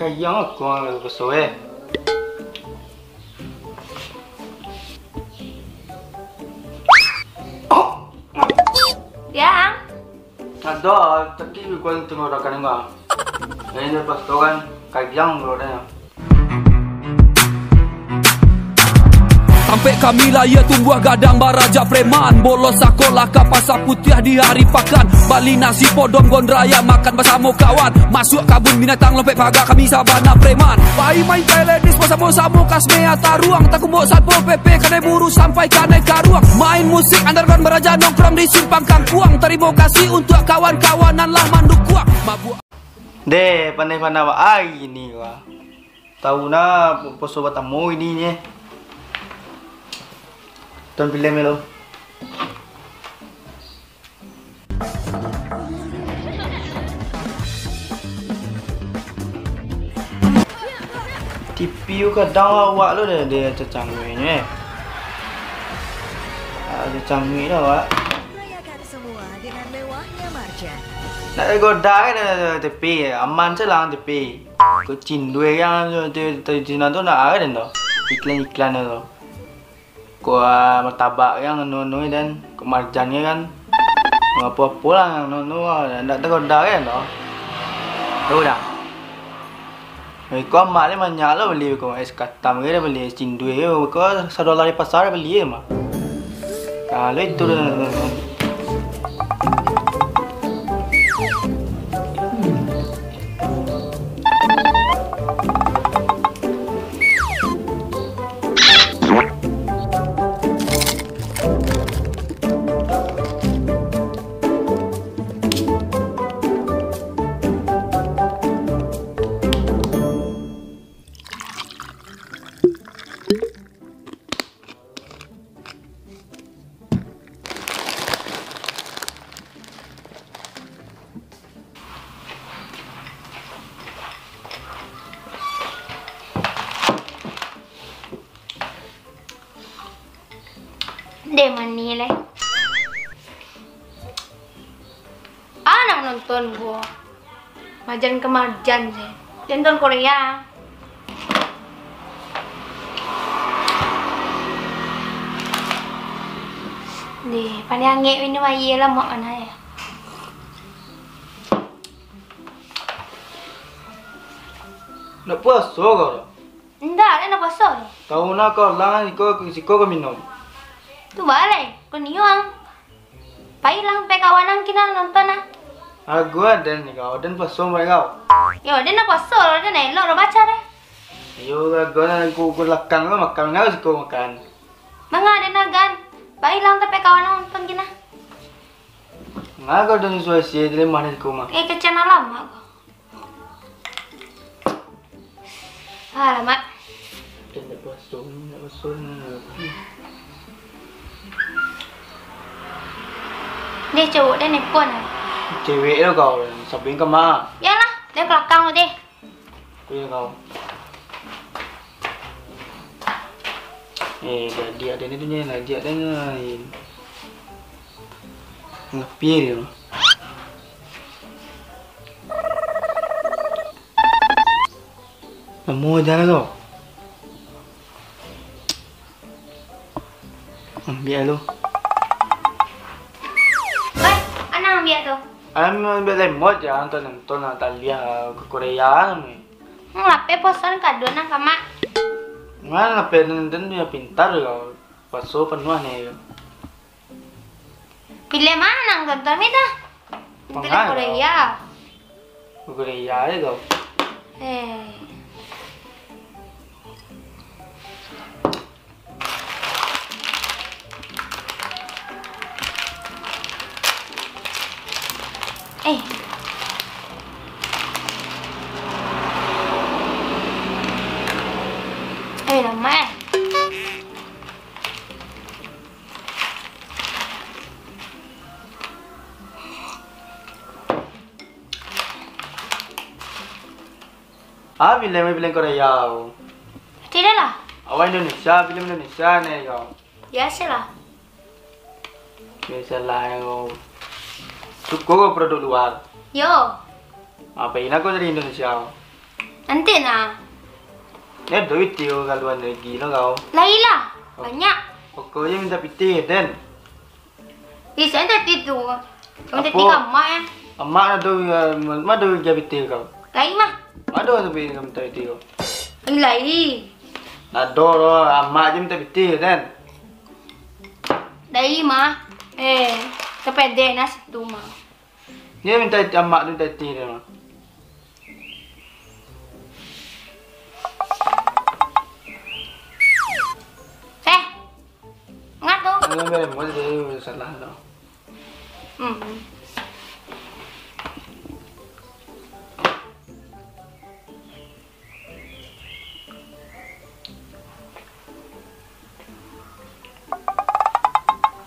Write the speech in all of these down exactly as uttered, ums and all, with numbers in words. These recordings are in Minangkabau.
Ayang aku ang kesel eh. Oh! Yang? Ado, tapi kau yang tengok rakan enggak. Ini dia pas tu kan, kayang dulu deh. Tampek kami lahia tumbuah gadang baraja preman. Bolos sakolah ka pasar putiah di hari pakan. Bali nasi podom gondraya makan basamo kawan. Masuak kabun binatang lompek paga kami sabana preman. Pai main tenis basamo-samo kasmea taruang. Takumbok satpol P P kanai buru sampai kanai karuang. Main musik underground baraja nongkrong di simpang kangkuang. Tarimo kasih untuak kawan-kawan nan lah mandukuang. Mabuak. Deh, pandai-pandai awak ai ni wah. Tahu na poso batamo ini nye. Ton pilih melo. T V tu kadang awak lo deh, deh cacangui nye. Ah, cacangui dah awak. Rayakan semua dengan mewahnya Marjan. Nak goda kan T V, aman se lah T V. Kok cindui yang tu, tu, tu, Cina tu nak ada tu. Iklan-iklan tu. Kok, ah, martabak yang anu-anu dan kok Marjan kan. Apo-apo lah yang anu-anu, ah, ndak tergoda kan tu. Tahu dah. Eh, ko amak ni banyak lo bali ko, es katam ke dah bali, es cindui ke, ko sadolah di pasar dah bali mah. Kalau itu dah. Deh mani lai. Anak nonton gua. Marjan ka Marjan se. Nonton Korea. Deh, pandai angek minum aia lah mak panai. Nak puaso kau dah? Indak, den nak puaso doh. Tahu na kau lang siko, siko kau minum. Tu balai, kau niuang. Pai lang, pai kawan ang kini nonton ah. Agu aden ni kau, den puaso bae kau. Yo, den nak puaso lo, den elok lo baca deh. Yo, agu aden ku, ku lakang lo makan, ngau siko makan. Manga den agan. Pai lang, pai kawan ang nonton kini. Ngau kau den suai si, di lemah den siko mah. Eh, kecen alam aku. Alamak. Indak puaso, indak puaso, indak puaso. Deh, cowok deh, nelpon ah. Cewek tu kau, sabuin ka ma? Yalah, dia ka lakang tu deh. Kuya kau. Eh, dia, dia, dia ni tu nyo, dia, dia ni. Ngapi dia? Lamo jan lah kau. Ambiak lu. Weh, anang ambiak tu. Anang ambiak lemot je, nonton-nonton lah, taliah ke Korea ni. Hmm, lapeh puaso ni kaduan nang kamak. Mana lapeh nonton dia pintar kau. Puaso penuh ni. Pilih ma nan tonton mi dah? Pilih Korea. Korea aja kau. Eh. Eh. Eh, lama eh. Ah, filem, filem Korea. Tidak lah. Awak Indonesia, filem Indonesia ni kau. Biasalah. Biasalah kau. Suko kau produk luar. Yo. Apa ini aku dari Indonesia? Nanti nah. Yo, duit tiyo kaluan lagi lo kau. Lai lah, banyak. Pokoknyo minta pitih, Den. Ih, saya tadi tu. Kamu tadi Apo? Ka amak, eh. Amak ado, eh, ma ado jo pitih kau? Lai mah. Ma ado tapi minta pitih kau? Lai. Ado lo, amak je minta pitih, Den. Lai mah. Eh, kapede nah situ mah. Dia minta amak tu minta pitih dia mah. Eh, Ngap tu. Alah, biarin, bukan jadi salah tu. Hmm.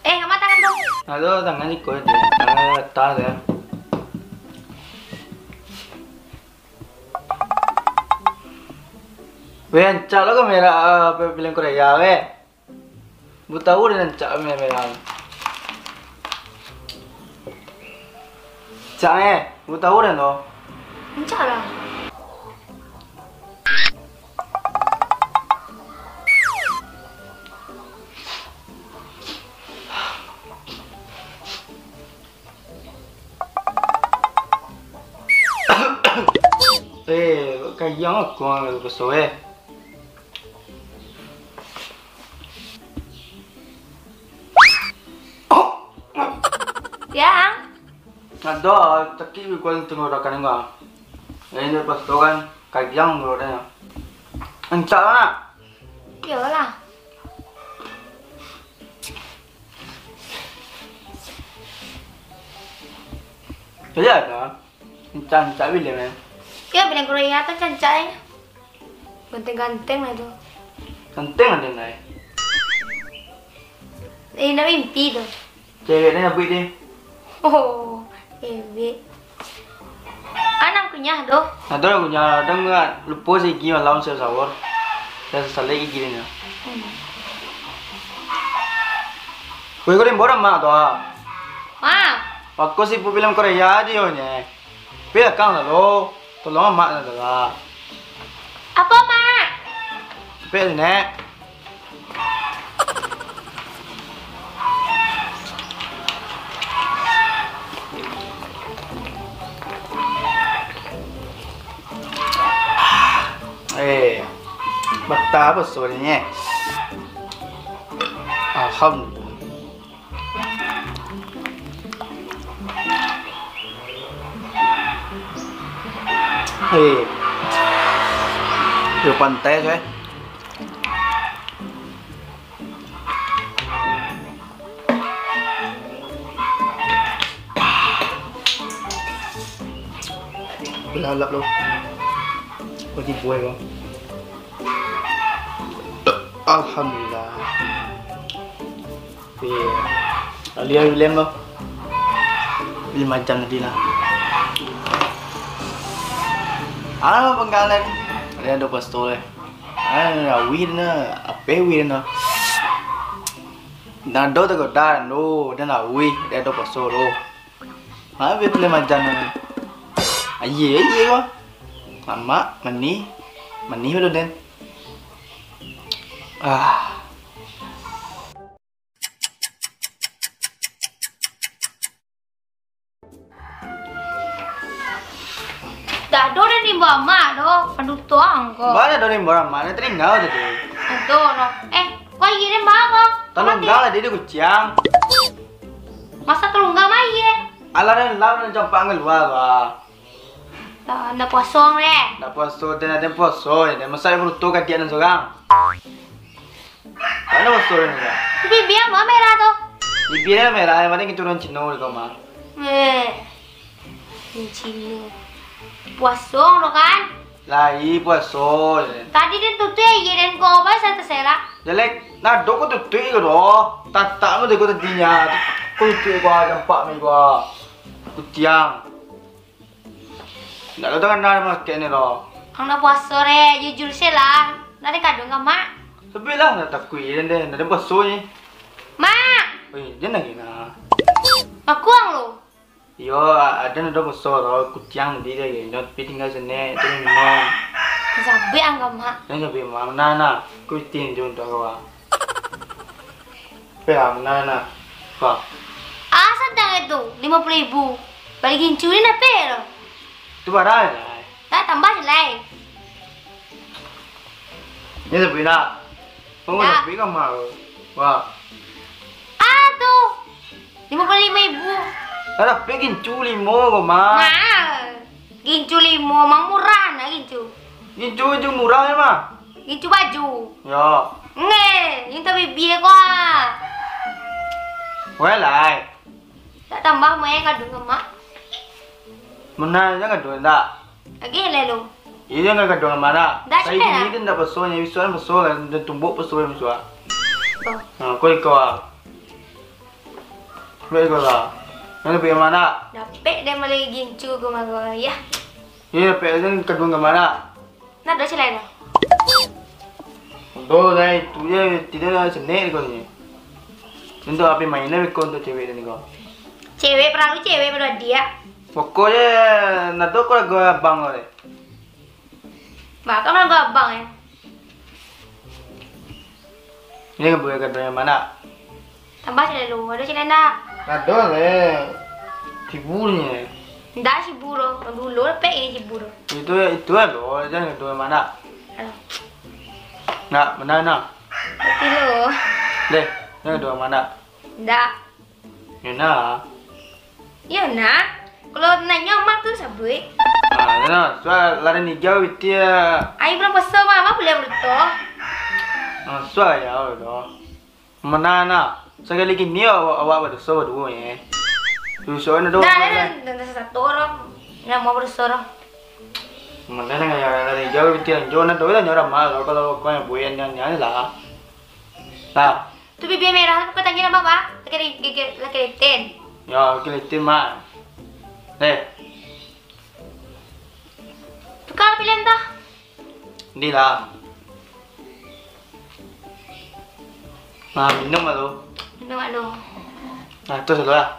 Eh, ngapa tangan tu? Aduh, tangan ikut aja. Tangan retak ya. Weh, rancak lo kamera, ah, pe-, film Korea, weh. Bu tahu den rancak kamera. Rancak, eh. Bu tahu den tu. Rancak lah. Eh, kayang aku ang lu peso, eh. Ya, Ang. Ado, sakik bi kuan tengok rakan ang. Ini pas tu kan, kayang tu katanya. Rancak lah, nak? Iyolah. Iya, dah. Rancak-rancak bilin, eh. Iyo, bilin Korea tu rancak, eh. Ganteng-ganteng lah tu. Ganteng lah den, eh. Eh, nak mimpi tu. Cewek ni abis ni. Oh, cewek. Anang kunyah tu. Nah, tu lah kunyah. Kadang lupo sigi malam sahur-sahur. Dah sasalik gigi dia. Hmm. Weh, kau di bawah mak tu, ah. Mak. Aku si film Korea dia ni. Pi akang lah lo, tolong amak lah lah. Apo, Mak? Pi, Nek. Eh, bata apo suaranya? Alhamdulillah. Hei. Di pantai tu, eh. Lalap lo. Bagi buai lo. Alhamdulillah. Iya. Alih-alih lo. Lima jam tadi lah. Ah, panggalan. Ada ado pasto leh. Ah, awih na, ape awih na. Nado tagoda ando, dan awih, dia ado pasto lo. Habis tu lima jam. Aye, aye ko. Lamak, manih, manih baru den. Ah. Dak ado den imbau amak doh, paduto ang ko. Baa dak ado den imbau amak, nak taringau tadi. Ado doh. Eh, ko aia den baa ko? Talungga lah di kuciang. Masa talungga mah aia? Alah den lam, den campak kalua lah. Dah, ndak puaso ang deh. Ndak puaso, den ado puaso, den masak paduto kadiak nan surang. Mana bosor ni, Kak? Bibia mah merah tu. Bibia merah, yang mana keturunan Cino di kau mah? Eh, Cino. Puaso lo kan? Lai puaso. Tadi den tutuik aia den ko, apa saya terserak? Jelek, nah dok ko tutuik ko doh. Tatak mo dek ko tadinya. Ko tutuik ko, campak mi ko. Kuciang. Ndak lo takana masak ni lo. Ang nak puaso re, jujur se lah. Ndak ado kaduang ka mak? Sabilah, ndak takuik den deh, ndak ado puaso ni. Mak! Oi, jan nangih nah. Bakuang lo. Iyo, a-, ado nan ado poso tu, kutiang di dia, nyo tapi tingga sanek, tu minum. Sabuik ang ka mak. Jan sabuik mak, nah, nah. Kuitin jo untuak kau, ah. Pe, ah, nah, nah. Kau. Ah, sadang itu, limo puluah ribu. Bali gincu ni nape lo? Tu barang lai. Dah tambah se lai. Ni sabuik nak. Kau nak sabuik ka mak. Wah. Ah, tu. Limo puluah limo ribu. Lah dapek gincu limo ko, Mak. Nah, gincu limo, mang murah nah gincu. Gincu, gincu murah yo, Mak? Gincu baju. Yo. Nge, gincu bibia ko ah. Weh, lai. Tak tambah, Mak, yang kadung, Mak. Mena, jan gaduah ndak? Agiah lai lo. Iyo, jan gaduah ka mak. Ndak, sampai lah. Ini kan ndak poso, nyo bisuak kan poso lah, jan tumbuk poso bisuak. Oh. Ha, kau iko ah. Kau iko lah. Jan gaduah ka mak. Dapek deh malai gincu ko mah ko, yah. Iyo, dapek jan gaduah ka mak. Nah, ado se lai tu. Ado lai, itu je, tidak ada senek ko ni. Untuak apo main lah ko untuak cewek tadi ko. Cewek paralu cewek pado adiak. Pokoknyo, ndak ado ko lagu abang ko deh. Bah, kan lagu abang yo. Ini kan bukan kado yang mana? Tambah se lai lo, ado se lai ndak? Ado lai. Sibu nyo. Ndak sibu lo, dulu pek ini sibu lo. Itu, itu lo, jan kado yang mana? Aduh. Ndak, mana, nah? Tapi lo. Deh, jan kado yang mana? Ndak. Yo nah. Yo nah. Kalau nanyo mak tu sabuik. Ah, yo nah. Suah lah ado niga bitia. Ai bulan puaso mah, mah buliah baduto. Ah, suah yo tu. Mana nah. Sakali kini awak, awak badoso baduo nyo. Susah nah tu. Dah, dah, dah, dah, satu orang. Namo badoso orang. Mana nah, yo lah ado niga bitia. Jo nah tu lah nyo ramah kalau kau yang buyan nyan lah. Nah. Tu bibia merah tu, kau tanyo namo apo? Laki, laki, laki leten. Yo, laki leten, Mak. Eh. Tuka pilihan tu. Di lah. Nah, minum lah tu. Minum lah tu. Nah, tu satu lah.